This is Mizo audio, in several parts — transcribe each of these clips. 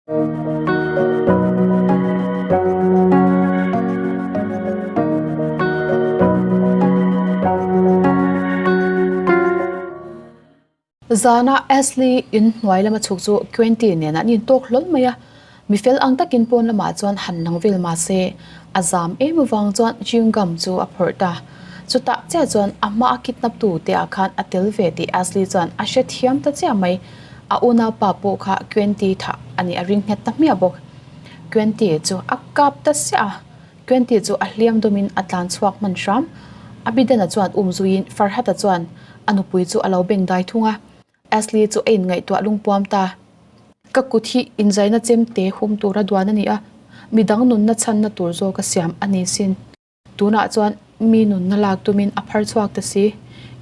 Zana Ashley in hnuai lama chhuk chu Quentin nen an intawk hlawl mai a, mi fel ang takin pawn lamah chuan han lang vel mah se a zam em avang chuan chewing gum chu a phawrh ta. Chutah chiah chuan a hma a kidnap tu te ah khan a tel ve tih Ashley chuan a hrethiam ta chiah mai. A unaupa pawh kha Quenty thah a nih a ring nghet ta hmiah bawk. Quenty chu a kap ta siah a, Quenty chu a hliam dawmin a tlan chhuak hman hram. Abidana chuan um zuiin Farhata chuan a nupui chu a lo beng dai thung a, Ashley chu a inngaihtuah lungpuam ta. Ka kut hi inzaina chemte hum tura duan a ni a, midang nunna chhanna tur zawk a siam a ni sin. Tunah chuan mi nunna lak tumin a phar chhuak ta si.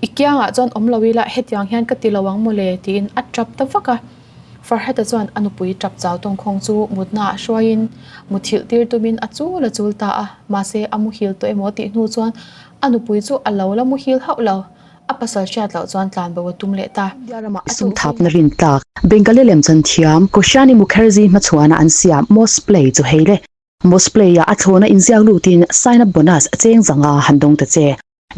I kiangah chuan awm lo ila hetiang hian ka ti lo ang mawle tiin a tap ta vak a. Farhata chuan a nupui tap chau tawngkhawng chu mutnaah hruaiin muthilh tir tumin a chul a chul ta a. Mahse a muhil tawh emaw tih hnu chuan a nupui chu a lo la muhil hauh lo. A pasal hriat loh chuan tlanbo a tum leh ta. India rama sum thapna rin tlak Bengali lemchan thiam Koshani Mukherjee hmachhuana an siam Most Play chu hei le. Mosplay-ah a thlawna inziak lutin sign up bonus cheng zanga han dawng ta che.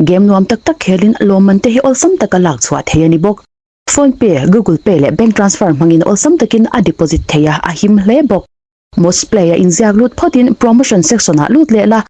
Game nuam tak tak khelin lawmman te hi awlsam taka lak chhuah thei a ni bawk. Phone pay, Google pay leh bank transfer hmangin awlsam takin a deposit thei a, a him hle bawk. Mosplay-a inziak lut phawtin promotion section-ah lut leh la,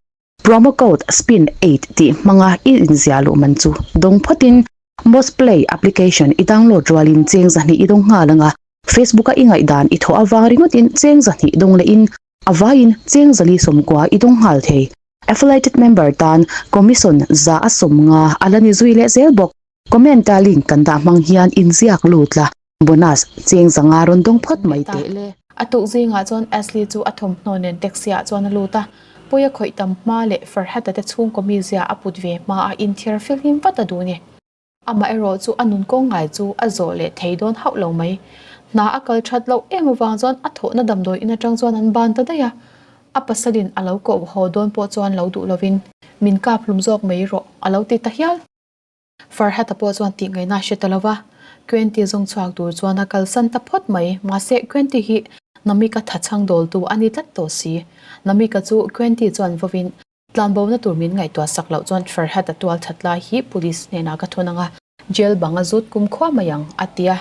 promo code spin eight tih hmanga i inziah luh man chu dawng phawtin Mosplay application i download rualin cheng zahnih i dawng nghal ang a, Facebook-a i ngaihdan i thawh avang ringawtin cheng zahnih dawng lehin A vaiin cheng zali sawmkua i dawng nghal thei. Affiliated member tan commission za a 50 a la ni zui leh zel bawk. Comment a link kan dah hmang hian inziak lut la, bonus cheng 500 rawn dawng phawt mai teh le. A tuk zingah chuan Ashley chu a thawmhnaw nen taxi ah chuan a lut a, Puia khawih tam hma leh Farhata te chhungkaw mizia a put ve hma a inthiar filhlim vat a duh ni. Amah erawh chu a nun kawng ngai chu a zawh leh thei dawn hauh lo mai. Hna a kal that loh em avang chuan a thawhna damdawi in atang chuan an ban ta daih a. A pasalin a lo koh haw dawn pawh chuan lo duh lovin, Min kap hlum zawk mai rawh, a lo ti ta hial. Farhata pawh chuan tih ngaihna a hre ta lo va, Quenty zawng chhuak tur chuan a kalsan ta phawt mai. Mahse, Quenty hi Namika thachhang dawltu a ni tlat tawh si. Namika chu Quenty chuan vawin Tlanbona tur min ngaihtuah sak loh chuan Farhat a tual that lai hi police hnenah ka thun ang a, jail bang a zut kum khua mai ang, a ti a.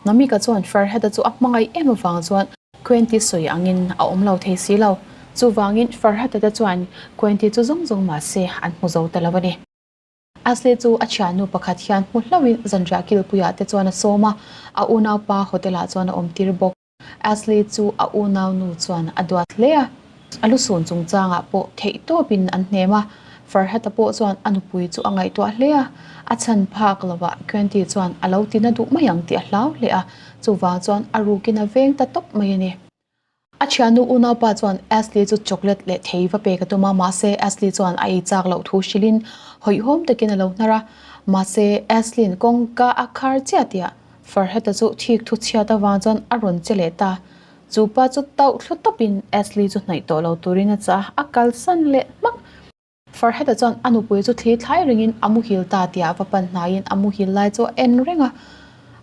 Namika chuan Farhat-a chu a hmangaih em avang chuan Quenty sawi angin a awm lo thei si lo. Chuvangin Farhat-a te chuan Quenty chu zawng zawng mah se an hmu zo ta lo a ni. Ashley chu a thiannu pakhat hian hmu hlauhin zanriah kilpuiah te chuan a sawm a, a unaupa hotel-ah chuan a awmtir bawk. Ashley chu a unaunu chuan a duat hle a, a lusun chungchangah pawh theih tawpin an hnem a, Farhata pawh chuan a nupui chu a ngaihtuah hle a, a chhan phak lovah Quenty chuan a lo tina duh mai ang tih a hlau hle a, chuvang chuan a rukin a veng ta tawp mai a ni. A thiannu unaupa chuan Ashley chu chocolate leh thei va pek a tum a, mahse Ashley chuan a ei chak loh thu hrilhin hawihhawm takin a lo hnar a, mahse Ashley-in kawngka a khar chiah tihah Farhata chu thik thu chhiat avang chuan a rawn che leh ta. Chu pa chu tauh thlu tawpin Ashley chu hnaih tawh lo turin a chah a, a kalsan leh hmak. Farhata chuan a nupui chu thli thlai ringin a muhil ta tih va pan hnaiin a muhil lai chu a en reng a.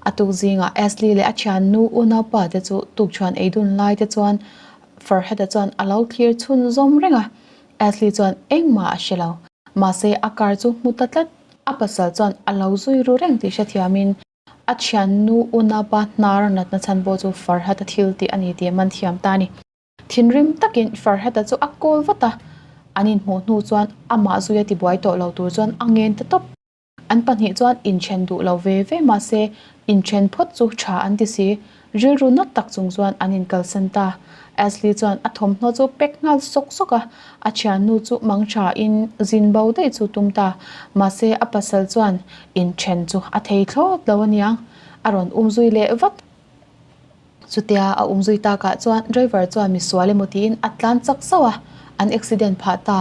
A tuk zingah Ashley leh a thiannu unaupa te chu tukṭhuan ei dun lai te chuan Farhata chuan a lo thlir chhun zawm reng a. Ashley chuan engmah a hre lo. Mahse a car chu hmu ta tlat. A pasal chuan a lo zui ru reng tih hrethiamin a thiannu unaupa hnar natna chhan pawh chu Farhata thil tih a ni tih a man thiam ta a ni. Thinrim takin Farhata chu a call vat a, an inhmuh hnu chuan amah zuia tibuai tawh lo tur chuan a ngen ta tawp. An pahnih chuan inthen duh lo ve ve mahse inthen phawt chu tha an ti si. Rilru nat tak chung chuan an inkalsan ta. Ashley chuan a thawmhnaw chu pack nghal sawk sawk a, a thiannu chu mang tha in zin bo daih chu tum ta. Mahse a pasal chuan inthen chu a thei thlawt lo aniang. A rawn um zui leh vat. Chutia a um zui takah chuan driver chuan misual emaw tiin a tlan chak sauh a, an accident phah ta.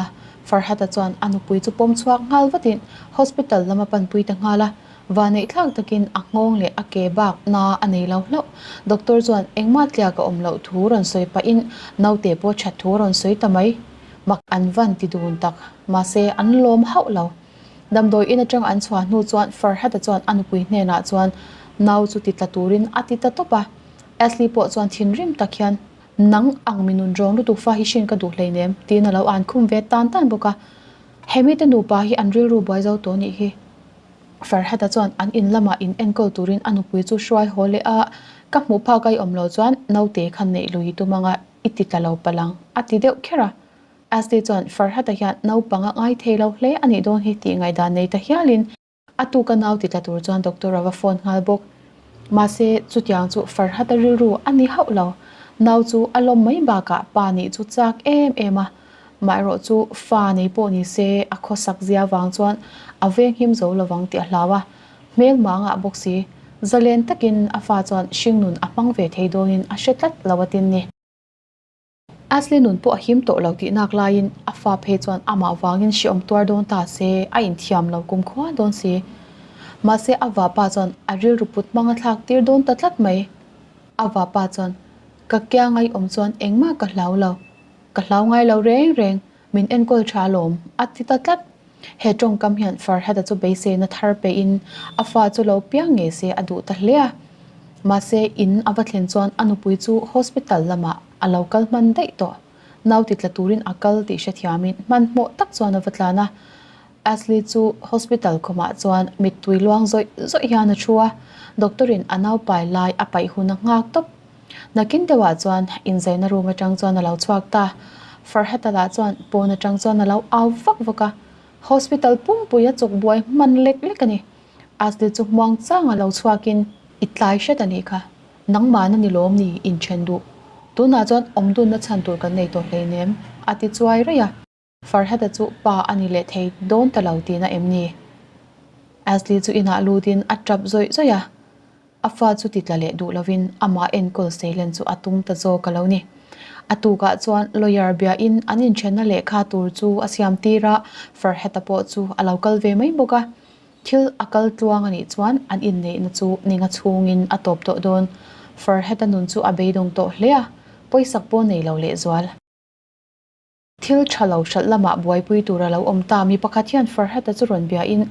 Farhata chuan a nupui chu pawm chhuak nghal vatin hospital lama panpui ta nghal a, vanneih thlak takin a nghawng leh a ke bak na a nei lo hlauh. Doctor chuan engmah tliak a awm loh thu rawn sawi pahin naute pawh that thu a rawn sawi ta mai. Mak an van ti dun tak, mahse an lawm hauh lo. Damdawi in atang an chhuah hnu chuan Farhata chuan a nupui hnenah chuan nau chu ti tla turin a ti ta tawp a. Ashley pawh chuan thinrim tak hian, Nang ang mi nun rawng lutuk fa hi hrin ka duh hleinem, tiin a lo an khum ve tan tan bawk a. Hemite nupa hi an rilru buai zo tawh nih hi. Farhata chuan an in lamah in enkawl turin a nupui chu hruai haw leh a, Ka hmuh phak a i awm loh chuan naute khan neih lui i tum anga i ti tla lo palh ang, a ti deuh kher a. Ashley chuan Farhata hian naupang a ngai thei lo hle a nih dawn hi tih ngaihdan nei ta hialin a tuka nau ti tla tur chuan doctor a va phone nghal bawk. Mahse, chutiang chu Farhata rilru a ni hauh lo. Nau chu a lawm mai bakah pa nih chu chak em em a. Maherawh chu fa nei pawh ni se a khawsak zia vang chuan a venghim zo lovang tih a hlau a. Hmel mangah bawk si, zalen takin a fa chuan hringnun a hmang ve thei dawnin a hre tlat lo a tin ni. Ashley nun pawh a him tawh lo tih nak laiin a fa phei chuan amah vangin hreawm tuar dawn ta se a inthiam lo kumkhua dawn si. Mahse a vapa chuan a rilru put hmang a thlak tir dawn ta tlat mai. A vapa chuan, Ka kiang a i awm chuan engmah ka hlau lo. Ka hlau ngai lo reng reng, min enkawl tha alawm, a ti ta tlat. He tawngkam hian Farhad-a chu beiseina thar pehin a fa chu lo piang ngei se a duh ta hle a. Mahse, in a va thlen chuan a nupui chu hospital lamah a lo kal hman daih tawh. Nau ti tla turin a kal tih hrethiamin hmanhmawh tak chuan a va tlan a. Ashley chu hospital khumah chuan mittui luang zawih zawih hian a thu a, doctor-in a naupai lai a paih hun a nghak tawp. Nakin deuhah chuan inzaina room atang chuan a lo chhuak ta. Farhata lah chuan pawn atang chuan a lo au vak vak a, hospital pumpui a chawk buai hman lek lek a ni. Ashley chu hmuang chang a lo chhuakin, I tlai hret a nih kha, nangmahna ni lawm ni inthen duh. Tunah chuan awmdunna chhan tur kan nei tawh hleinem, a ti chuai raih a. Farhata chu pa a ni leh thei dawn ta lo tihna em ni? Ashley chu inah lutin a tap zawih zawih a, a fa chu ti tla leh duh lovin amah enkawl seilen chu a tum ta zawk a lo ni. A tukah chuan lawyer biain an inthenna lehkha tur chu a siam tir a, Farhata pawh chu a lo kal ve mai bawk a. Thil a kal tluang a nih chuan an inneihna chu ninga chhungin a tawp tawh dawn. Farhata nun chu a beidawng tawh hle a, pawisak pawh nei lo lehzual. Thil tha lo hralh lamah buaipui tur a lo awm ta. Mi pakhat hian Farhata chu rawn biain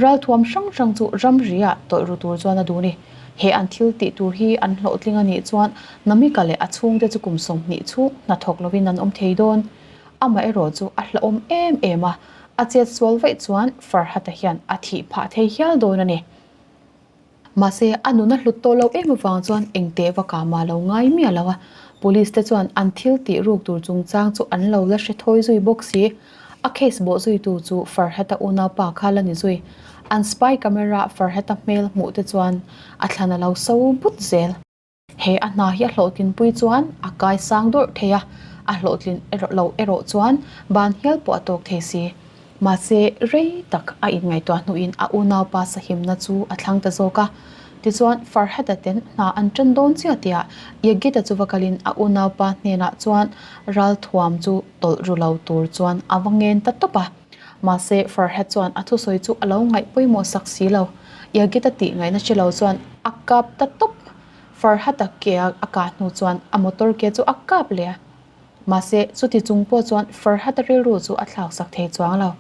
ralthuam hrang hrang chu ramriah tawlh ru tur chuan a duh a ni. He an thil tih tur hi an hlawhtling a nih chuan Namika leh a chhungte chu kum 20 chhung hnathawk lovin an awm thei dawn. Amaherawh chu a hlauhawm em em a, a chet sual vaih chuan Farhata hian a thih phah thei hial dawn a ni. Mahse, a nun a hlut tawh lo em avang chuan engteh vaka mah lo ngai miah lo a, Police te chuan an thil tih ruk tur chungchang chu an lo la hre thawi zui bawk si. A case bawh zuitu chu Farhata unaupa kha la ni zui. An spy camera Farhata hmel hmuh te chuan a thlan a lo so but zel. He a hna hi a hlawhtlinpui chuan a kai sang dawrh thei a, a hlawhtlin erawh lo erawh chuan ban hial pawh a tawk thei si. Mahse, rei tak a inngaihtuah hnuin a unaupa sahimna chu a thlang ta zawk a. Tichuan, Farhada ten hna an tan dawn chiah tihah Yagita chu va kalin a unaupa hnenah chuan ralthuam chu tawlh ru lo tur chuan a va ngen ta tawp a. Mahse, Farhad chuan a thusawi chu a lo ngaih pawimawh sak si lo. Yagita tih ngaihna hre lo chuan a kap ta tawp. Farhad-a ke a a kah hnu chuan a motor ke chu a kap leh a. Mahse, chuti chung pawh chuan Farhad-a rilru chu a thlak sak thei chuang lo.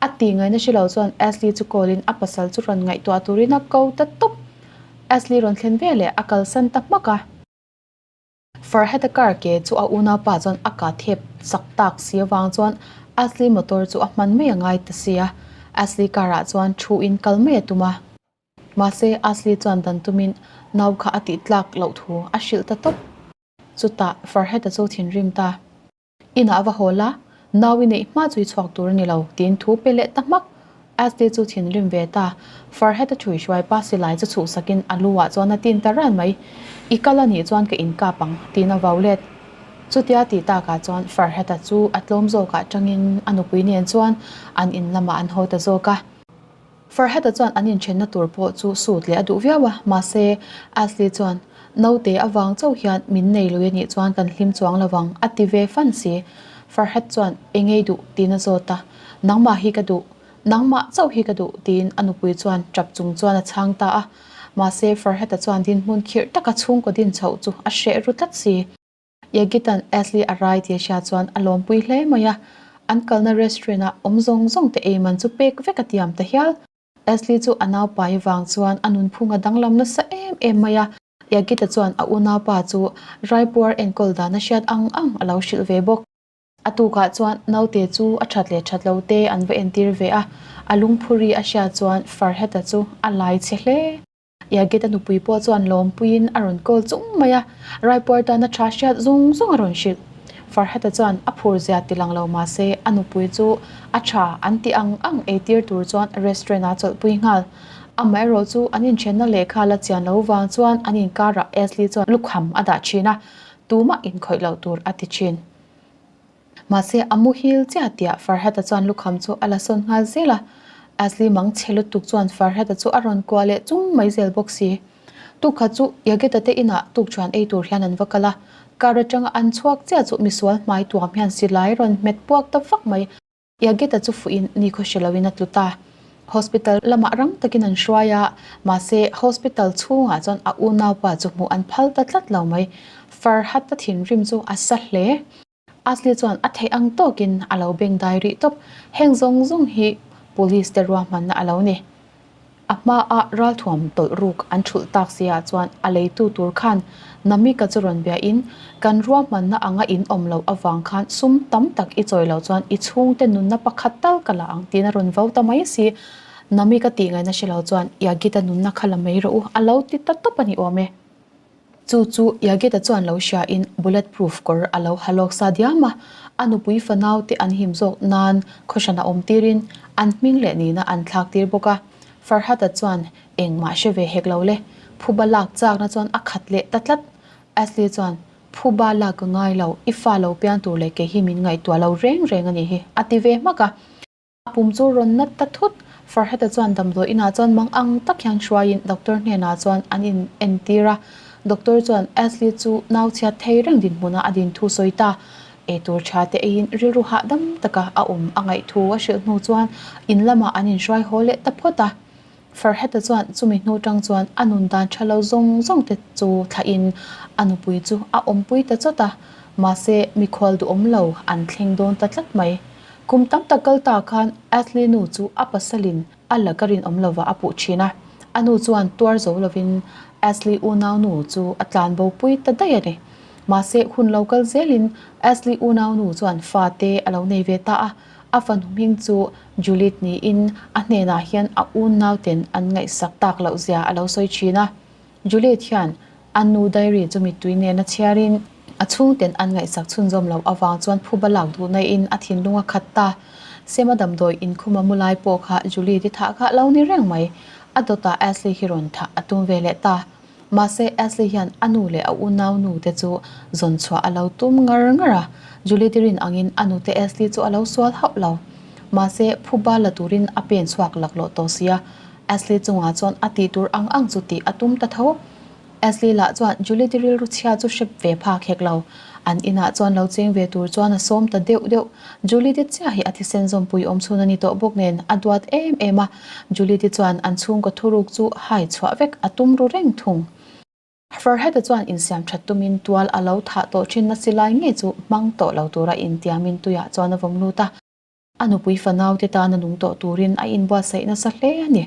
A tih ngaihna hre lo chuan Ashley chu call in a pasal chu rawn ngaihtuah turin a ko ta tawp. Ashley rawn thlen veleh a kalsan ta hmak a. Farhad-a car ke chu a unaupa chuan a kah thep chak tak si avang chuan Ashley motor chu a hman mai a ngai ta si a, Ashley car ah chuan thu in kal mai a tum a. Mahse Ashley chuan dan tumin nau kha a tih tlak loh thu a hrilh ta tawp. Chutah Farhad-a chu thinrim ta. Inah a va haw la, nau i neih hma chu i chhuak tur a ni lo, tiin thu pe leh ta hmak. Ashley chu thinrim ve ta. Farhad a thui hruai pa silai chu chhuhsakin a lu ah chuan a tin ta ran mai. I kal a nih chuan ka inkap ang, tiin a vau let. Chutia tih takah chuan Farhad-a chu a tlawm zawkah tangin a nupui nen chuan an in lamah an haw ta zawk a. Farhad-a chuan an inthenna tur pawh chu sut leh a duh viau a, mahse, Ashley chuan, Naute avang chauh hian min nei lui a nih chuan kan hlim chuang lo vang, a ti ve fan si. Farhad chuan, Eng ei duh? tiin a zawt a. Nangmah hi ka duh. Nangmah chauh hi ka duh, tiin a nupui chuan tap chung chuan a chhang ta a. Mahse, Farhad-a chuan dinhmun khirh taka chhungkaw din chhoh chu a hreh ru tlat si. Yagitan Ashley a rai tih a hria chuan a lawmpui hle mai a, an kalna restaurant ah awm zawng zawng te ei man chu pek vek a tiam ta hial. Ashley chu a naupai vang chuan a nunphung a danglam nasa em em mai a. Yagita chuan a unaupa chu Raipuar enkawl dan a hriat ang ang a lo hrilh ve bawk. A tukah chuan naute chu a that leh that lo te an va entir ve a, a lungphuri a hriat chuan Farhata chu a lai chhe hle. Yagita nupui pawh chuan lawmpuiin a rawn call chung mai a, Raipuar tana tha hriat zung zung a rawn hrilh. Farhata chuan a phur zia ti lang lo mahse a nupui chu a tha an ti ang ang eitir tur chuan restaurant ah chawlhpui nghal. Amaherawh chu an inthenna lehkha la chian lo vang chuan an inkarah Ashley chuan lukham a dah thin a, tumah inkhawih loh tur a ti thin. Mahse a muhil chiah tiah Farhata chuan lukham chu a la sawn nghal zel a, Ashley mang chhe lutuk chuan Farhata chu a rawn kuah leh chung mai zel bawk si. Tukkhat chu Yagita te inah tukṭhuan ei tur hian an va kal a, car atanga an chhuak chiah chu misual hmai tuam hian silai rawn hmet puak ta vak mai. Yagita chu fuhin nikhaw hre loin a tlu ta. Hospital lamah rang takin an hruai a, mahse hospital chhungah chuan a unaupa chu hmuh an phal ta tlat lo mai. Farhat-a thinrim chu a sa hle. Asli chuan a theih ang tawkin a lo beng dai rih tawp. Heng zawng zawng hi police te ruahmanna a lo ni. A hmaa ralthuam tawlh ruk an thulh tak si ah chuan a leitu tur khan Namika chu rawn bia in, Kan ruahmanna anga in awm loh avang khan sum tam tak i chawi loh chuan i chhungte nunna pakhat tal ka la ang tiin a rawn vo ta mai si. Namika tih ngaihna hre lo chuan Yagita nunna kha la mai rawh u a lo ti ta tawp a ni awm e. Chu chu Yageta chuan lo hria in bullet proof kawr a lo ha lawk sa diam a, a nupui fanau te an him zawk nan khawhran a awm tir in an hming leh nihna an thlak tir bawk a. Farhata chuan engmah hre ve hek lo le, phuba lak chakna chuan a khat leh ta tlat. Ashley chuan, Phuba lak ka ngai lo, i fa lo piang tur leh kei hi min ngaihtuah lo reng reng a nih hi, a ti ve hmak a. A pum chu rawn nat ta thut. Farhata chuan damdawi inah chuan mang ang tak hian hruaiin doctor hnenah chuan an in entir a. Doctor chuan Ashley chu nau chhiat thei reng dinhmunah a din thu sawi ta. Eitur tha te eiin rilru hahdam taka a awm a ngaih thu a hrilh hnu chuan in lamah an inhruai haw leh ta phawt a. Farhata chuan chumi hnu tang chuan a nun dan tha lo zawng zawng te chu thlahin a nupui chu a awmpui ta chawt a, mahse mikhual duhawm lo an thleng dawn ta tlat mai. Kum tam tak kal ta khan Ashley nu chu a pasalin a laka rinawm lova a puh thin a, a nu chuan tuar zo lovin Ashley unau nu chu a tlan bo pui ta daih a ni. Mahse hun lo kal zelin Ashley unau nu chuan fate a lo nei ve ta a, A fanu hming chu Juliet niin a hnenah hian a unnauten an ngaihsak tak loh zia a lo sawi thin a. Juliet hian a nu diary chu mittui nena chhiarin a chhungten an ngaihsak chhunzawm loh avang chuan phuba lak duh naiin a thinlung a khat ta. Sema damdawi inkhuma mu lai pawh kha Juliet i thah kha a lo ni reng mai. A dawtah Ashley hi rawn thah a tum ve leh ta. Mahse, Ashley hian a nu leh a unau nu te chu zawn chhuah a lo tum ngar ngar a, Julie te rin angin a nute Ashley chu a lo sual hauh lo. Mahse, phuba la turin a pen chhuak laklawh tawh si a, Ashley chungah chuan a tih tur ang ang chu tih a tum ta tho. Ashley lah chuan Julie te rilru chhia chu hrep ve phak hek lo. An inah chuan lo cheng ve tur chuan a sawm ta deuh deuh. Julie te chiah hi a thisen zawmpui awm chhun a ni tawh bawk nen a duat em em a, Julie te chuan an chhungkaw thuruk chu hai chhuah vek a tum ru reng thung. Farhata chuan insiam that tumin tual a lo thah tawh thin nasi lai ngei chu hmang tawh lo tura intiamin tuiah chuan a vawm lut a. A nupui fanau te tana nung tawh turin a inbuatsaih nasa hle a ni.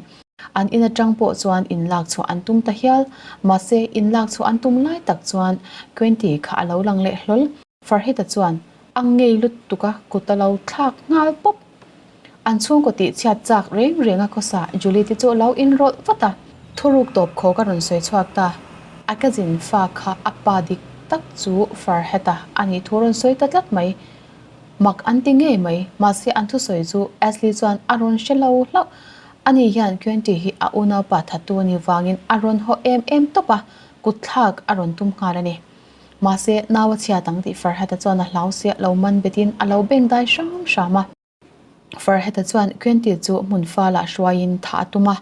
An in atang pawh chuan inlak chhuah an tum ta hial. Mahse, inlak chhuah an tum lai tak chuan Quenty kha a lo lang leh hlawl. Farhita chuan a ngei lutuk a kut a lo thlak nghal pawp. An chhungkaw tih chhiat chak reng reng a khawsa Julie te chu a lo inrawlh vat a. Thuruk tawp khaw ka rawn sawi chhuak ta. A cousin fa kha a pa dik tak chu Farhata a nih thu rawn sawi ta tlat mai. Mak an ti ngei mai, mahse an thusawi chu Ashley chuan a rawn hre lo hlauh. Ani hian Quenty hi a unaupa thattu a nih vangin a rawn haw em em tawp a, kutthlak a rawn tum nghal a ni. Mahse, nau a chhiat ang tih Farhata chuan a hlau sia lo man betin a lo beng dai hram hram a. Farhata chuan Quenty chu hmun falah hruaiin thah a tum a.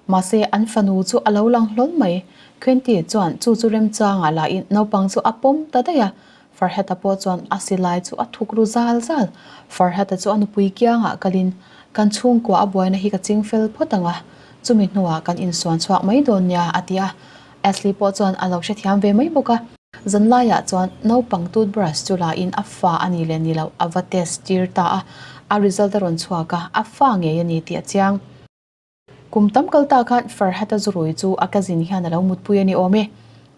Mahse, an fanu chu a lo lang hlawl mai. Quenty chuan chu chu remchangah lahin naupang chu a pawm ta daih a. Farhata pawh chuan a silai chu a thuk ru zal zal. Farhata chu a nupui kiangah kalin, Kan chhungkua a buaina hi ka ching fel phawt ang a, chumi hnuah kan insuan chhuak mai dawn nia, a ti a. Ashley pawh chuan a lo hrethiam ve mai bawk a. Zanlaiah chuan naupang toothbrush chu la in a fa a ni leh ni loh a va test tir ta a, a result a rawn chhuak a, a fa ngei a ni tih a chiang. Kum tam kal ta khan Farhata zurui chu a cousin hian a lo mutpui a ni awm e.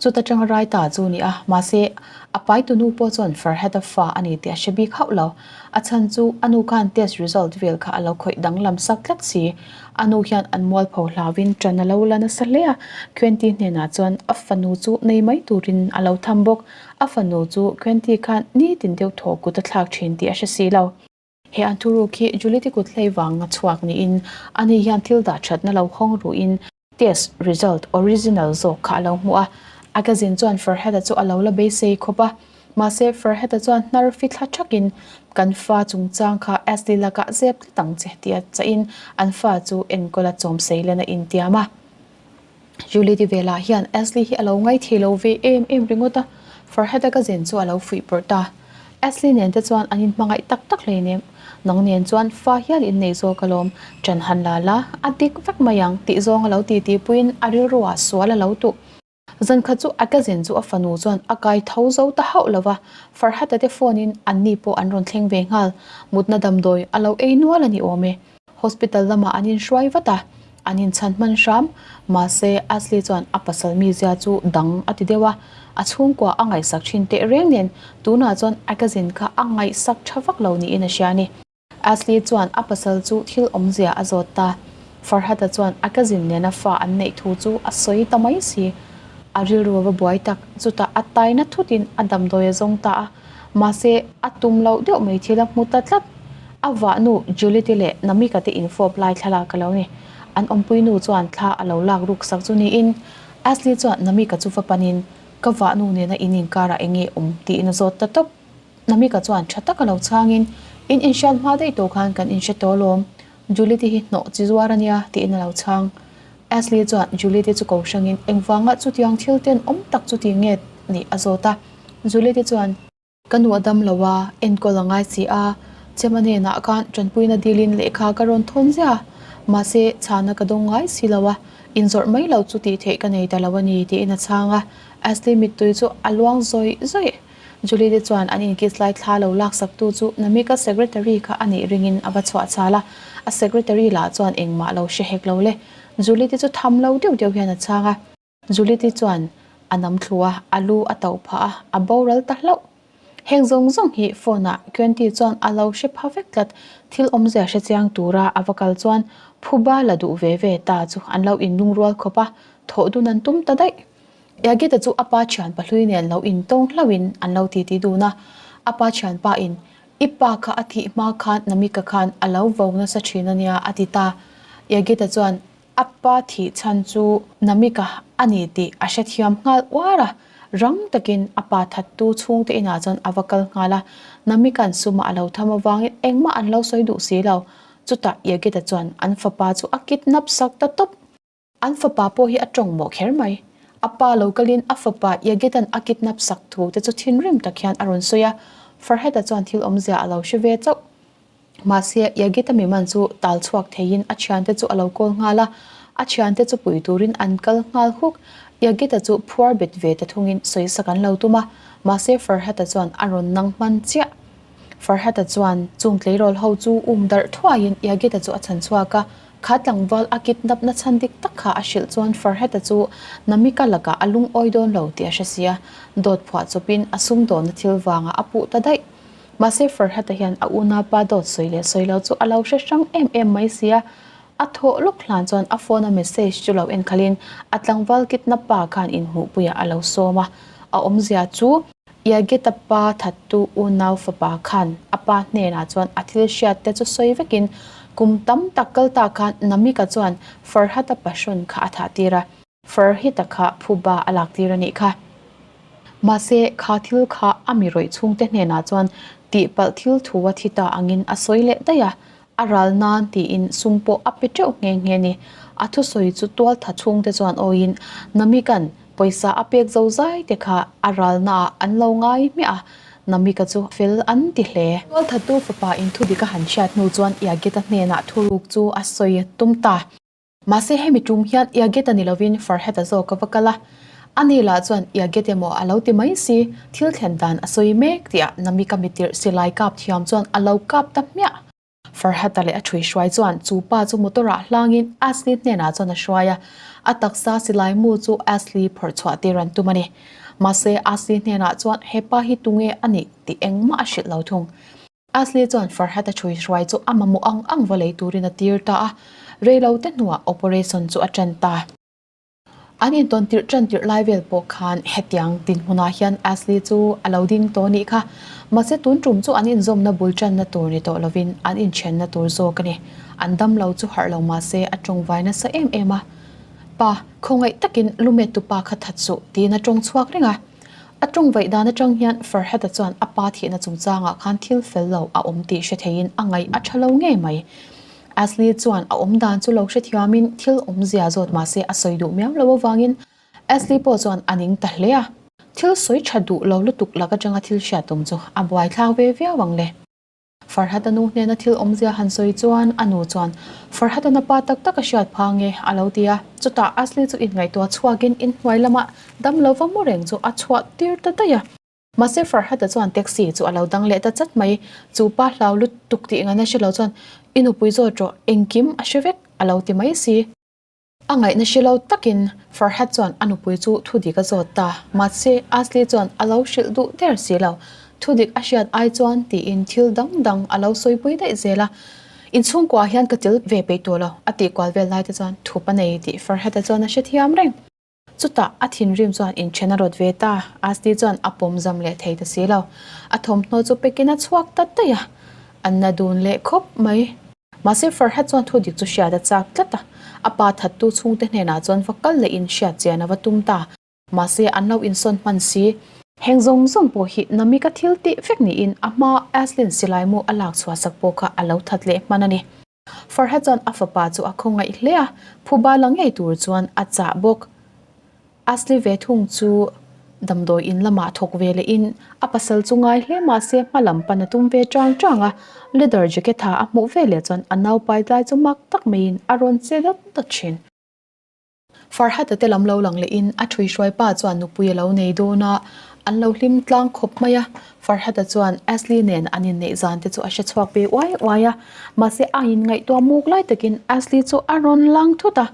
Chuta tanga rai ta chu ni a, mahse, a paitunu pawh chuan Farhad-a fa a ni tih a hre bik hauh lo. A chhan chu a nu khan test result vel kha a lo khawih danglam sak tlat si. A nu hian an mualpho hlauin ṭan a lo la nasa hle a, Quenty hnenah chuan a fanu chu nei mai turin a lo tham bawk. A fanu chu Quenty khan nitin deuh thaw kut a thlak ṭhin tih a hre si lo. He an thuruk hi Juliet-i kut hlei vang a chhuak niin ani hian thil dah ṭhatna lo hawng ruhin Test result original zawk kha a lo hmu a, a cousin chuan Farhad-a chu a lo la beisei khawp a. Mahse, Farhad-a chuan hnar fi thla thakin, Kan fa chungchang kha Ashley lakah zep tlat ang che tih a chahin an fa chu enkawl a chawm sei len a intiam a. Julie ti velah hian Ashley hi a lo ngaithei lo ve em em ringawt a, Farhad-a cousin chu a lo fuih pawrh ta. Ashley nen te chuan an inhmangaih tak tak hleinem, nang nen chuan fa hial in nei zawk alawm, ṭan han la la, a dik vek mai ang tih zawng a lo ti tih puiin a rilru ah sual a lo tuh. Zankhat chu a cousin chu a fanu chuan a kai tho zo ta hauh lo va, Farhata te phone in anni pawh an rawn thleng ve nghal, mutna damdawi a lo ei nual a ni awm e. Hospital lamah an inhruai vat a, an inchhan hman hram. Mahse, Ashley chuan a pasal mizia chu dang a ti deuh a, a chhungkua a ngaihsak thin teh reng nen tunah chuan a cousin kha a ngaihsak tha vak lo niin a hria a ni. Ashley chuan a pasal chu thil awmzia a zawt ta. Farhata chuan a cousin nena fa an neih thu chu a sawi ta mai si. A rilru a va buai tak, chutah a taina thutin a damdawi a zawng ta a. Mahse, a tum loh deuh mai thil a hmu ta tlat. A vahnu Juliet-i leh Namika te infawp lai thlalak a lo ni. An awmpui nu chuan thla a lo lak ruk sak chu niin, Ashley chuan Namika chu va panin, Ka vahnu nena in inkarah eng nge awm? tiin a zawt ta tawp. Namika chuan tha taka lo chhangin, In inhriat hma daih tawh khan kan inhre tawh alawm. Juliet-i hi hnawh chi zuar a nia, tiin a lo chhang. Ashley chuan Juliet-i chu ko hrangin engvanga chutiang thil ten awm tak chu ti nge nih a zawt a. Juliet-i chuan, Ka nu a dam lo a, enkawl a ngai si a, Chema hnenah khan tanpuina dilin lehkha ka rawn thawn ziah a, mahse chhana ka dawng ngai si lo a, inzawrh mai lo chu tih theih ka nei ta lo a ni, tiin a chhang a. Ashley mittui chu a luang zawih zawih. Julie-te chuan an inkiss lai thla lo laksaktu chu Namika secretary kha a nih ringin a va chhuah chal a, a secretary lah chuan engmah lo hre hek lo le. Julie-te chu tham lo deuh deuh hian a chhang a. Julie-te chuan a nam thlu a, a lu a tauh phah a, a boral ta hlauh. Heng zawng zawng hi phone-ah Quenty chuan a lo hre pha vek tlat, thil awmzia hre chiang tura a va kal chuan phuba la duh ve ve ta chu an lo inlungrual khawp a, thawh dun an tum ta daih. Yagita chu a pa thian pahlui nen lo intawng hlauhin an lo titi dun a, a pa thianpa in, I pa kha a thih hma khan Namika khan a lo vo nasa thin a nia a ti ta. Yagita chuan a pa thih chhan chu Namika a ni tih a hrethiam nghal uar a, rang takin a pa thattu chhungte inah chuan a va kal nghal a, Namika'n suma a lo tham avangin engmah an lo sawi duh si lo. Chutah Yagita chuan an fapa chu a kidnap sak ta tawp. An fapa pawh hi a tawng mawh kher mai. A pa lo kalin a fapa Yagetan a kidnap sak thu te chu thinrim tak hian a rawn sawi a, Farhad-a chuan thil awmzia a lo hre ve chauh. Mahse, Yageta miman chu tal chhuak theiin a thiante chu a lo kawl nghal a, a thiante chu pui turin an kal nghal huk. Yageta chu phuar bet ve ta thungin sawisak an lo tum a, mahse Farhad-a chuan a rawn nang hman chiah. Farhad-a chuan chung tleirawl ho chu um darh thuaiin Yageta chu a chhan chhuak a, Kha tlangval a kidnap na chhan dik tak kha a hrilh chuan Farhad-a chu Namika lakah a lungawi dawn lo tih a hre si a, dawt phuah chawpin a sumdawnna thil vangah a puh ta daih. Mahse Farhad-a hian a unaupa dawt sawi leh sawi lo chu a lo hre hrang em em mai si a, a thawh lawk hlan chuan a phone-a message chu lo enkhalin a tlangval kidnap pa khan inhmuhpuiah a lo sawm a, a awmzia chu. Yageta pa thattu unau fapa khan a pa hnenah chuan a thil hriat te chu sawi vekin kum tam tak kal ta khan Namika chuan Farhata pahrawn kha a thah tir a, Farhita kha phuba a lak tir a nih kha. Mahse, kha thil kha a mi rawih chhungte hnenah chuan tihpalh thil thu a thi ta angin a sawi leh daih a, A ral nan tiin sum pawh a pe teuh nghe nghe ni. A thusawi chu tualtha chhungte chuan awiin Namika'n pawisa a pek zo zai te kha a ralnaah an lo ngai hmiah a, Namika chu fel an ti hle. Tualthatu fapa in thudik a han hriat hnu chuan Yagita hnenah thuruk chu a sawi tum ta. Mahse hemi tum hian Yageta ni lovin Farhad-a zawk a va kal a. Ani lah chuan Yaget emaw a lo ti mai si, thil thlen dan a sawi mek tihah Namika mitirh silai kap thiam chuan a lo kap ta hmiah. Farhata leh a ṭhuihruai chuan chu pa chu motor ah hlangin Asli hnenah chuan a hruai a, a taksa silai mu chu Asli phawrh chhuah tir an tum a ni. Mahse, Asli hnenah chuan he pa hi tunge a nih tih engmah a hrilh lo thung. Asli chuan Farhata ṭhuihruai chu a mamawh ang ang va lei turin a tir ta a, reilote hnuah operation chu a ṭan ta. An intawn tirh ṭan tirh lai vel pawh khan hetiang dinhmunah hian Ashley chu a lo ding tawh anih kha. Mahse tun ṭum chu an inzawmna bul ṭanna tur ni tawh lovin an inṭhenna tur zawk a ni. An dam lo chu harh lo mahse a ṭawngvai nasa em em a. Pa, khawngaih takin lumet tupa kha that suh tiin a ṭawng chhuak reng a. A ṭawngvaih dan aṭang hian Farhad-a chuan a pa thihna chungchangah khan thil fel lo a awm tih hre theiin a ngaih a ṭha lo ngei mai. Ashley chuan a awm dan chu lo hrethiamin thil awmzia zawt mahse a sawi duh miau lo avangin Ashley pawh chuan a ning ta hle a. Thil sawi tha duh lo lutuk lak atanga thil hriat tum chu a buaithlak ve viau ang le. Farhat-a nu hnena thil awmzia han sawi chuan a nu chuan Farhat-a na pa tak tak a hriat phang e a lo ti a. Chutah Ashley chu inngaihtuah chhuakin inhnuai lamah dam lova mu reng chu a chhuah tir ta daih a. Mahse Farhata chuan taxi chu a lo dang leh ta chat mai, chu pa hlau lutuk tih ngaihna hre lo chuan i nupui zawt rawh, engkim a hre vek a lo ti mai si. A ngaihna hre lo takin Farhat chuan a nupui chu thudik a zawt ta, mahse Asli chuan a lo hrilh duh der si lo, thudik a hriat ai chuan tiin thil dang dang a lo sawipui daih zel a, inchhungkuah hian ka tel ve peih tawh lo a tih kual vel lai te chuan thup a nei tih Farhata chuan a hrethiam reng. Chutah a thinrim chuan inthen a rawt ve ta, Asti chuan a pawm zam leh thei ta si lo. A thawmhnaw chu pekin a chhuak ta daih a, a na dun leh khawp mai. Mahse Farhat chuan thu dik chu hriat a chak tlat a, a pa thattu chhungte hnenah chuan va kal lehin hriat chian a va tum ta. Mahse an lo insawn hman si. Heng zawng zawng pawh hi Namika thil tih vek niin a hmaa Aslin silai mu a lak chhuah sak pawh kha a lo that leh hman a ni. Farha chuan a fapa chu a khawngaih hle a, phuba la ngei tur chuan a chah bawk. Asli ve thung chu damdawi in lamah thawk ve lehin a pasal chu ngai hle mahse hma lam pan a tum ve chang chang a, leather jacket ha a hmuh ve leh chuan a naupai tlai chu mak tak maiin a rawn che dawt dawt thin. Farhata te lam lo lang lehin a ṭhuihruai pa chuan nupui a lo nei dawn a, an lo hlim tlang khawp mai a. Farhata chuan Ashley nen an inneih zan te chu a hre chhuak ve uai uai a, mahse a inngaihtuah muk lai takin Ashley chu a rawn lang thut a,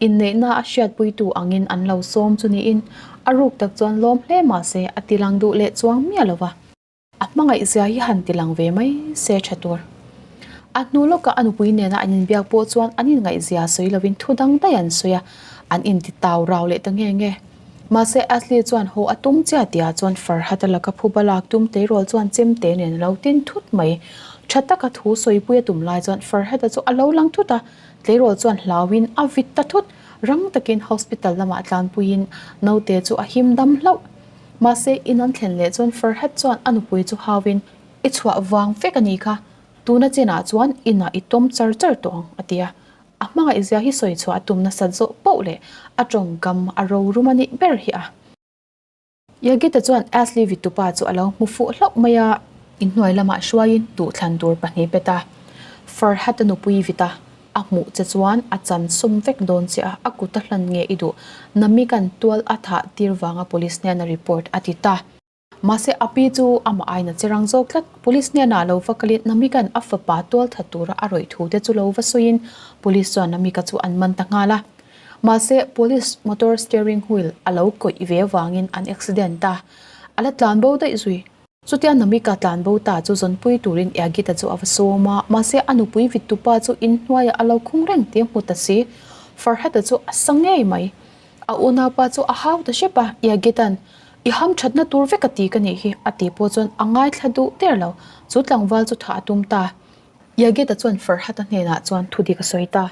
inneihna a hriatpuitu angin an lo sawm chu niin a ruk tak chuan lawm hle mahse a ti lang duh leh chuang miah lo va. A hmangaihzia hi han ti lang ve mai se tha tur. A hnu lawkah a nupui nena an inbiak pawh chuan an inngaihzia sawi lovin thu dang daih an sawi a, an inti tau rau leh ta nge nge. Mahse Ashley chuan haw a tum chiah tihah chuan Farhat-a laka phuba lak tum tleirawl chuan chemte nen a lo tin thut mai. Tha taka thu sawipui a tum lai chuan Farhat-a chu a lo lang thut a, tleirawl chuan hlauin a vit ta thut. Rang takin hospital lamah tlanpuiin naute chu a him dam hlauh. Mahse, in an thlen leh chuan Farhat chuan a nupui chu hauin, I chhuah vang vek a nih kha, tuna chinah chuan inah i tawm char char tawh ang, a ti a. A hmangaihzia hi sawi chhuah a tum nasat zawh poh leh a tawngkam a rorum a nih ber hi a. Yagita chuan Ashley Vitupa chu a lo hmu fuh hlauh mai a. Inhnuai lamah hruaiin duhthlan tur pahnih pet a, Farhat-a nupui Vita A hmuh che chuan a chan sum vek dawn che a, a kut a hlan nge i duh? Namikan tual a thah tir vanga police hnena report a ti ta. Mahse a pi chu amah aiin a che rang zawk tlat. Police hnenah lo va kalin Namikan a fapa tual that tura a rawih thu te chu lo va sawiin police chuan Namika chu an man ta nghal a. Mahse police motor steering wheel a lo kawih ve vangin an accident a, a la tlan bo daih zui. Chutia Namika tlan bo ta chu zawnpui turin Yagita chu a va sawm a, mahse a nupui vittupa chu inhnuaiah a lo khung reng tih a hmu ta si. Farhata chu a sa ngei mai. A unaupa chu a hau ta hrep a, Yagita'n, I ham thatna tur vek a ti ka nih hi, a tih pawh chuan a ngaithla duh der lo. Chu tlangval chu thah a tum ta. Yagita chuan Farhata hnenah chuan thudik a sawi ta,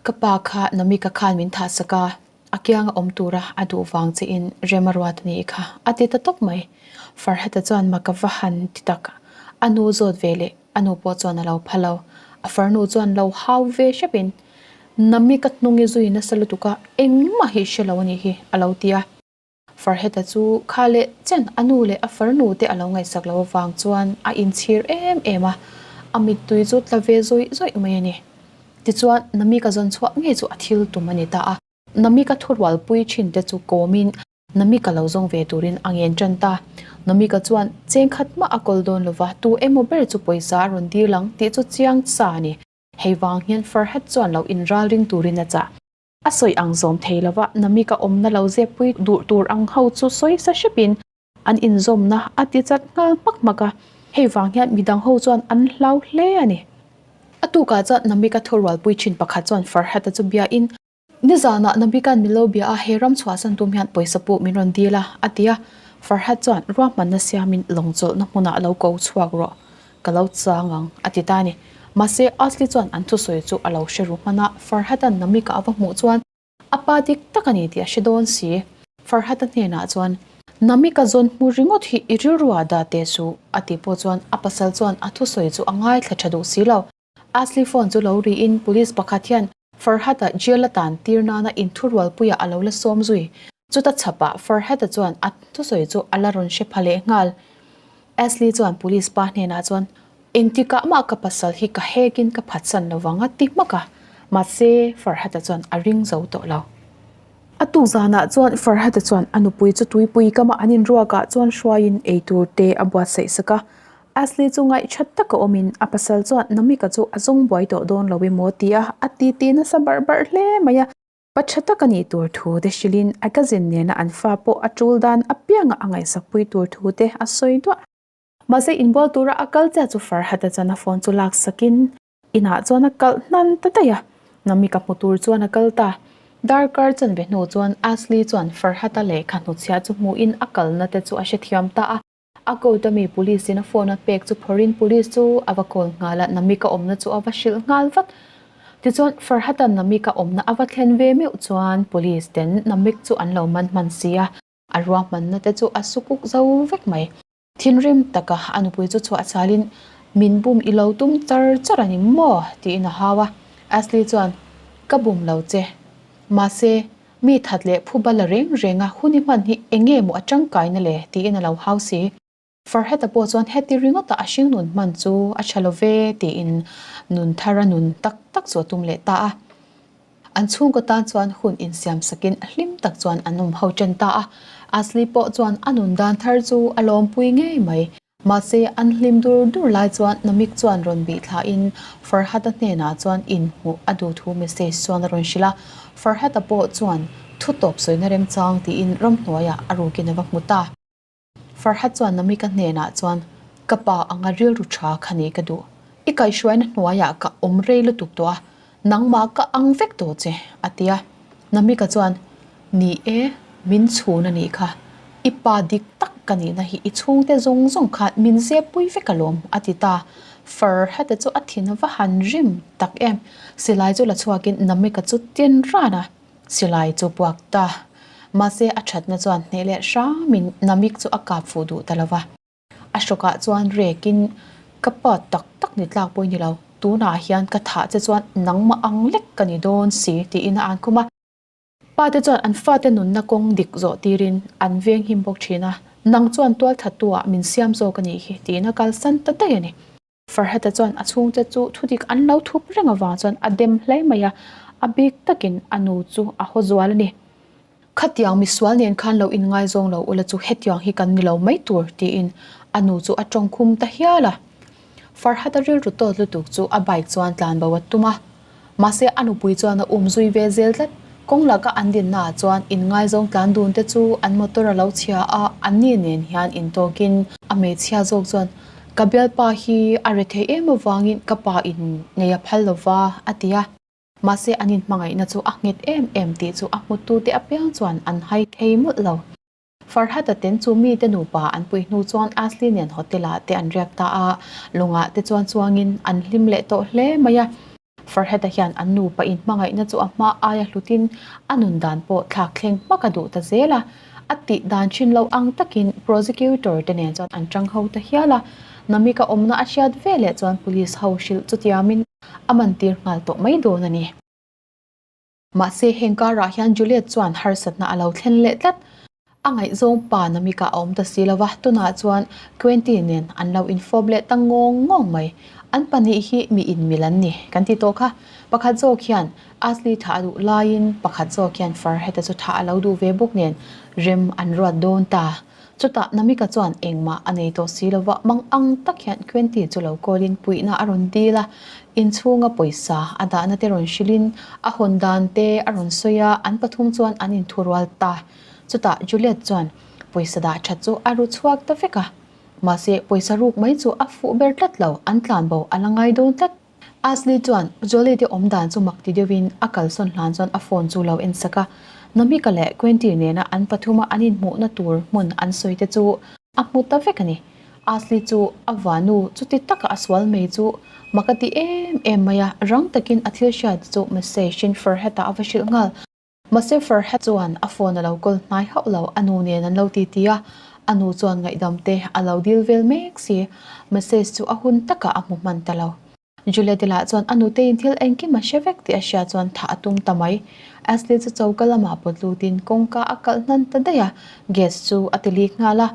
Ka pa kha Namika khan min thah sak a, A kianga awm tura a duh vang che in rem a ruat a nih kha, a ti ta tawp mai. Farhata chuan mak a va han ti tak. A nu zawt ve leh a nu pawh chuan a lo pha lo. A farnu chuan lo hau ve hrep in, Nami ka hnung i zui nasa lutuk a, engmah hi hre lo a nih hi, a lo ti a. Farheta chu kha leh chen a nu leh a farnu te a lo ngaihsak lo avang chuan a inchhir em em a, a mittui chu tla ve zawih zawih mai a ni. Tichuan, Namika zawn chhuah ngei chu a thil tum a ni ta a. Namika thurualpui thin te chu kawmin. Namika lo zawng ve turin a ngen tan ta. Namika chuan cheng khat mah a kawl dawn lova, tu emaw ber chu pawisa a rawn dil ang tih chu chiang sa a ni. Hei vang hian Farhat chuan lo inral ring turin a chah. A sawi ang zawm thei lova, Namika awmna lo zeppui duh tur ang ho chu sawi sa hrepin an inzawmna a ti chat nghal hmak hmak a. Hei vang hian midang ho chuan an hlau hle a ni. A tukah chuan Namika thurualpui thin pakhat chuan Farhat-a chu biain, Nizanah Nabikan min lo bia a, he ram chhuahsan tum hian pawisa pawh min rawn dil a, a ti a. Farhat chuan ruahmanna siamin lawng chawlhna hmunah lo ko chhuak rawh, ka lo chang ang, a ti ta a ni. Mahse, Asli chuan an thusawi chu a lo hre ru hman a, Farhat-a'n Namika a va hmuh chuan a pa dik tak a ni tih a hre dawn si. Farhat-a hnenah chuan, Namika zawn hmu ringawt hi i rilruah dah teh suh, a tih pawh chuan a pasal chuan a thusawi chu a ngaithla tha duh si lo. Asli phone chu lo riin police pakhat hian Farhat-a jail a tan tir nana inthurualpuiah a lo la sawm zui. Chuta chhapah Farhat-a chuan a thusawi chu a la rawn hre pha leh nghal. Asli chuan police pa hnenah chuan, Engtikah mah ka pasal hi ka hekin ka phatsan lovang a ti hmak a, mahse Farhat-a chuan a ring zo tawh lo. A tuk zanah chuan Farhat-a chuan a nupui chu tuipui kama an inruakah chuan hruaiin eitur te a buatsaih sak a. Ashley chu ngaihthat taka awmin a pasal chuan Namika chu a zawng buai tawh dawn lo emaw ti a, a titi nasa barh barh hle mai a. Pa tha tak a nih tur thu te hrilhin a cousin nena an fa pawh a tul dan apianga a ngaihsakpui tur thu te a sawi duah. Mahse inbual tura a kal chiah chu Farhat-a chuan a phone chu laksakin inah chuan a kalh hnan ta daih a, Namika hmu tur chuan a kal ta. Darkar chanve hnu chuan Ashley chuan Farhat-a lehkha hnuchhiah chu hmuhin a kalna te chu a hrethiam ta a. A coat a mi police in a phone a pek chu phawrhin police chu a va call nghal a, Namika awmna chu a va hrilh nghal vat. Tichuan Farhatan Namika awmna a va thlen ve meuh chuan police ten Namik chu an lo man hman si a, a ruahmanna te chu a sukuk zo vek mai. Thinrim taka a nupui chu chhuah chalin min bum i lo tum char char a ni maw? tiin a hau a. Ashley chuan Ka bum lo che. Mahse, Mi that leh phu bala reng reng a hun i hman hi eng nge maw a tangkaina le? tiin a lo hau si. Farheta pawh chuan heti ringawta a hring nun hman chu a tha lo ve tiin nun thara nun tak tak chu a tum leh ta a. An chhungkaw tan chuan hun insiam sakin hlim tak chuan an awm ho chen ta a. Asli pawh chuan a nun dan thar chu a lawmpui ngei mai. Mahse, an hlim dur dur lai chuan Namik chuan rawn bih thlain Farhata hnenah chuan inhmuh a duh thu message chuan a rawn hrilh a. Farhata pawh chuan thu tawp sawina remchang tiin ramhnuaiah a rukin a va hmu ta. Farhat chuan Namika hnenah chuan, Ka pa anga rilru tha kha ni ka duh. I kaihhruaina hnuaiah ka awm rei lutuk tawh a, Nangmah ka ang vek tawh che, a ti a. Namika chuan, Ni e, min chhun a nih kha. I pa dik tak ka nihna hi i chhungte zawng zawng khan min zeppui vek alawm, a ti ta. Far heta chu a thin va han rim tak em. Silai chu la chhuakin Namika chu tin ran a, silai chu puak ta. Mahse a thatna chuan hneh leh hramin Namik chu a kap fuh duh ta lo va. A hrawkah chuan rekin, Ka pa tak tak ni tlak pawh i ni lo, tunah hian ka thah che chuan nangmah ang lek ka ni dawn si, tiin a an khum a. Pa te chuan an fate nunna kawng dik zawh tirin an veng him bawk thin a, Nang chuan tualthattu-ah min siam zawk a nih hi, tiin a kalsan ta daih a ni. Farhata chuan a chhungte chu thudik an lo thup reng avang chuan a dem hle mai a, a bik takin a nu chu a haw zual a ni. Khatiang misual nen khan lo inngaizawng lo ula chu hetiang hi kan ni lo mai tur tiin a nu chu a tawngkhum ta hial a. Farhata rilru tawt lutuk chu a bike chuan tlan bo a tum a. Mahse a nupui chuan a um zui ve zel tlat. Kawng laka an dinnaah chuan inngaizawng tlan dun te chu an motor a lo chhia a, anni nen hian intawkin a hmeichhia zawk chuan ka bialpa hi a rethei em avangin ka pa in nei a phal lo va a ti a. Mahse an inhmangaihna chu a nghet em em tih chu a hmutute apiang chuan an hai thei mawlh lo. Farhata ten chu mite nupa an pui hnu chuan Ashley nen hotel ah te an riak ta a, lawngah te chuan chuangin an hlim leh tawh hle mai a. Farhata hian an nupa inhmangaihna chu a hma aia hlutin a nun dan pawh thlak thleng hmak a duh ta zel a. A tih dan thin lo ang takin prosecutor te nen chuan an tang ho ta hial a. Namika awmna a hriat veleh chuan police ho hrilh chutiamin a mantir nghal tawh mai dawn a ni. Mahse, heng karah hian Juliet chuan harsatna a lo thlen leh tlat. A ngaihzawng pa Namika a awm ta si lo va, tunah chuan Quentin nen an lo infawp leh ta ngawng ngawng mai. An pahnih hi mi inmil an ni kan ti tawh kha. Pakhat zawk hian Ashley thah a duh laiin pakhat zawk hian Farheta chu thah a lo duh ve bawk nen rem an ruat dawn ta. Chutah Namika chuan engmah a nei tawh si lo va, mang ang tak hian Quentin chu lo call-in puihna a rawn dil a, inchhunga pawisa a dahna te rawn hrilhin a hawn dan te a rawn sawi a, an pathum chuan an inthurual ta. Chutah Juliet chuan pawisa dah that chu a ru chhuak ta vek a, mahse pawisa ruk mai chu a fuh ber tlat lo, an tlan bo a la ngai dawn tlat. Ashley chuan Jolie te awm dan chu mak ti deuhin a kalsawn hlan chuan a phone chu lo en sak a, Namika leh Quentin nena an pathuma an inhmuhna tur hmun an sawi te chu a hmu ta vek a ni. Ashley chu a vanu chuti taka a sual mai chu mak a ti em em mai a, rang takin a thil hriat chu message in Farhat-a a va hrilh nghal. Mahse Farhat chuan a phone a lo kawl hnai hauh lo, a nu nen an lo ti ti a, a nu chuan ngaihdam te a lo dil vel mek si, message chu a hun takah a hmu hman ta lo. Juliette lah chuan a nuteiin thil engkim a hre vek tih a hria chuan thah a tum ta mai. Ashley chu choka lamah pawt lutin kawngka a kalh hnan ta daih a, gas chu a ti lik nghal a.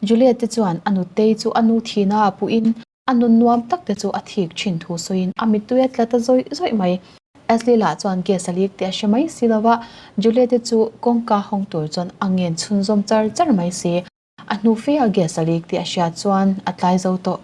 Juliette chuan a nutei chu a nu thihna ah puhin A nun nuam tak te chu a thik thin thu sawiin a mittui a tla ta zawih zawih mai. Ashley lah chuan gas a leak tih a hre mai si lo va, Juliette chu kawngka hawng tur chuan a ngen chhunzawm char char mai si. A hnu fe a gas a leak tih a hriat chuan a tlai zo tawh.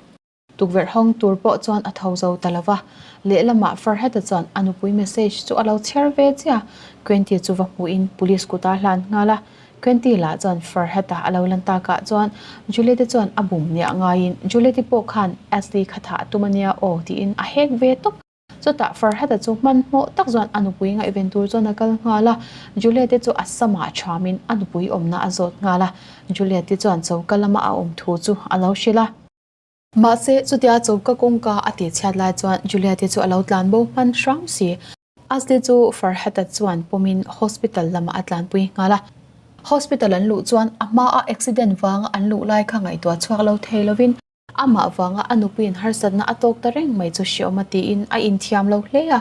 Tukverh hawng tur pawh chuan a tho zo ta lo va, lehlamah Farhata chuan a nupui message chu a lo chhiar ve chiah. Quenty chu va hmuhin police kutah a hlan nghal a, Quenty lah chuan Farhata a lo lan takah chuan Juliette chuan a bum nia ngaiin Juliette pawh khan Ashley kha thah a tum a nia aw tiin a hek ve tawp. Chutah Farhata chu hmanhmawh tak chuan a nupui ngaihven tur chuan a kal nghal a, Juliette chu a samah thuamin a nupui awmna a zawt nghal a, Juliette chuan choka lama a awm thu chu a lo hrilh a. Mahse chutia choka kawngka a tihchhiat lai chuan Juliette chu a lo tlan bo hman hram si. Ashley chu Farhata chuan pawmin hospital lamah a tlanpui nghal a. Hospital an luh chuan a hmaa accident vanga an luh lai kha ngaihtuah chhuak lo thei lovin amah vanga a nupuiin harsatna a tawk ta reng mai chu hreawm a tiin a inthiam lo hle a.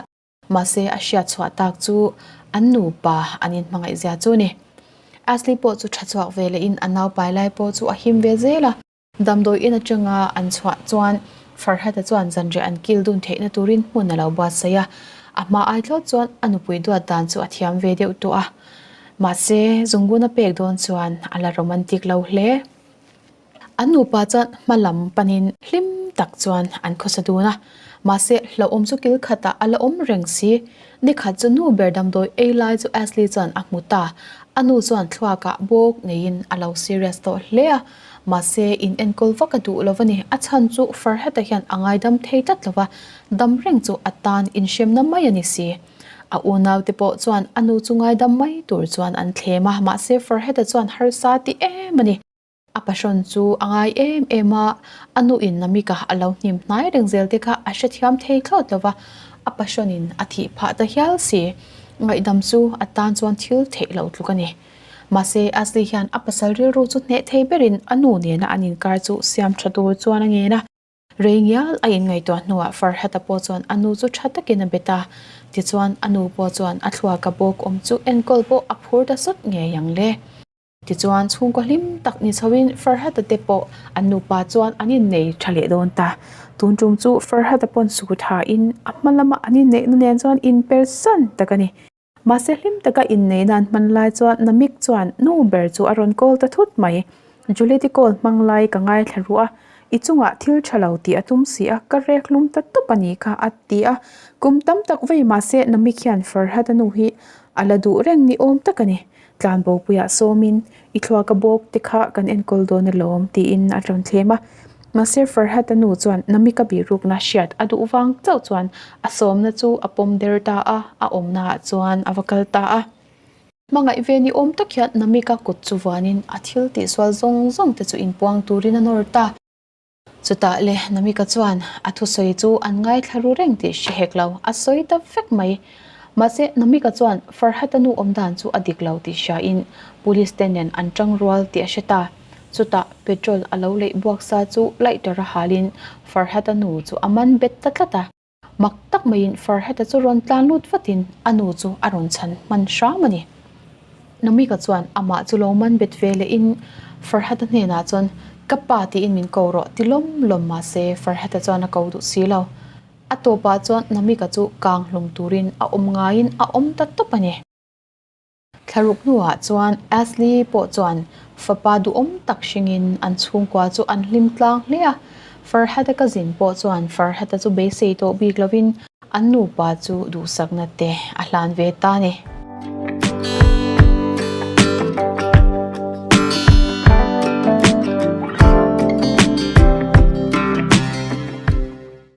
Mahse a hriat chhuah tak chu an nupa an inhmangaih zia chu a ni. Ashley pawh chu tha chhuak ve lehin a naupai lai pawh chu a him ve zel a. Damdawi in atanga an chhuah chuan Farhata chuan zanriah an kil dun theihna turin hmun a lo buatsaih a, a hma ai thlawt chuan a nupui duat dan chu a thiam ve deuh tawh a. Mahse, zungbun a pek dawn chuan a la romantic lo hle. An nupa chuan hma lam panin hlim tak chuan an khawsa dun a, mahse hlauhawm chu kil khatah a la awm reng si. Nikhat chu nu ber damdawi ei lai chu Ashley chuan a hmu ta. A nu chuan thluakah bawk neiin a lo serious tawh hle a. Mahse, in enkawl vak a duh lo a ni. A chhan chu Farhata hian a ngaidam thei tlat lo va, dam reng chu a tan inhremna mai a ni si. A unaute pawh chuan a nu chu ngaidam mai tur chuan an thlem a, mahse Farhata chuan harsa ti em a ni. A pahrawn chu a ngai em em a, a nuin Namika a lo hnim hnai reng zel te kha a hrethiam thei thlawt lo va, a pahrawnin a thih phah ta hial si. Ngaihdam chu a tan chuan thil theih loh tluk a ni. Mahse, Ashley hian a pasal rilru chu hneh thei berin a nu nena an inkar chu siam tha tur chuan a ngen a. Rei ngial a inngaihtuah hnuah Farhata pawh chuan a nu chu tha takin a bet a. Tichuan, a nu pawh chuan a thluaka bawk awm chu enkawl pawh a phur ta sawt ngei ang le. Tichuan, chhungkaw hlim tak ni chhoin Farhata te pawh an nupa chuan an innei tha leh dawn ta. Tun tum chu Farhata pawn su thain a hma lama an inneihna nen chuan inpersan tak a ni. Mahse hlim taka innei nan hman lai chuan Namik chuan nu ber chu a rawn call ta thut mai. Juliet-i call hmang lai ka ngaithla ruh a, i chungah thil tha lo tih a tum si a, ka rek hlum ta tawp a ni kha a ti a. Kum tam tak vei mahse Namik hian Farhad-a nu hi a la duh reng ni awm tak a ni. Tlanbopuiah sawmin i thluaka bawk te kha kan enkawl dawn alawm tiin a rawn thlem a. Mahse Farhad-a nu chuan Namika bihrukna hriat a duh vang chauh chuan a sawmna chu a pawm der ta a, a awmnaah chuan a va kal ta a. Hmangaih ve ni awm tak hian Namika kut chu vuanin a thil tihsual zawng zawng te chu inpuang turin a nawr ta. Chutah le Namika chuan a thusawi chu an ngaithla ru reng tih hre hek lo, a sawi ta vek mai. Mahse, Namika chuan Farhata nu awm dan chu a dik lo tih hriain Police te nen an tang rual tih a hre ta. Chutah petrol a lo leih buak sa chu lighter a halin Farhata nu chu a man bet ta tlat a. Mak tak maiin Farhata chu rawn tlan lut vatin a nu chu a rawn chhan hman hram a ni. Namika chuan amah chu lo man bet ve leh in Farhata hnenah chuan Ka pa tiin min ko rawh ti lawm lawm mahse Farhata chuan a ko duh si lo. A tawpah chuan Namika chu kang hlum turin a awm ngaiin a awm ta tawp a ni. Thlaruk hnuah chuan Ashley pawh chuan fapa duhawm tak hringin an chhungkua chu an hlim tlang hle a. Farhata cousin pawh chuan Farhata chu beisei tawh bik lovin an nupa chu duhsakna te a hlan ve ta a ni.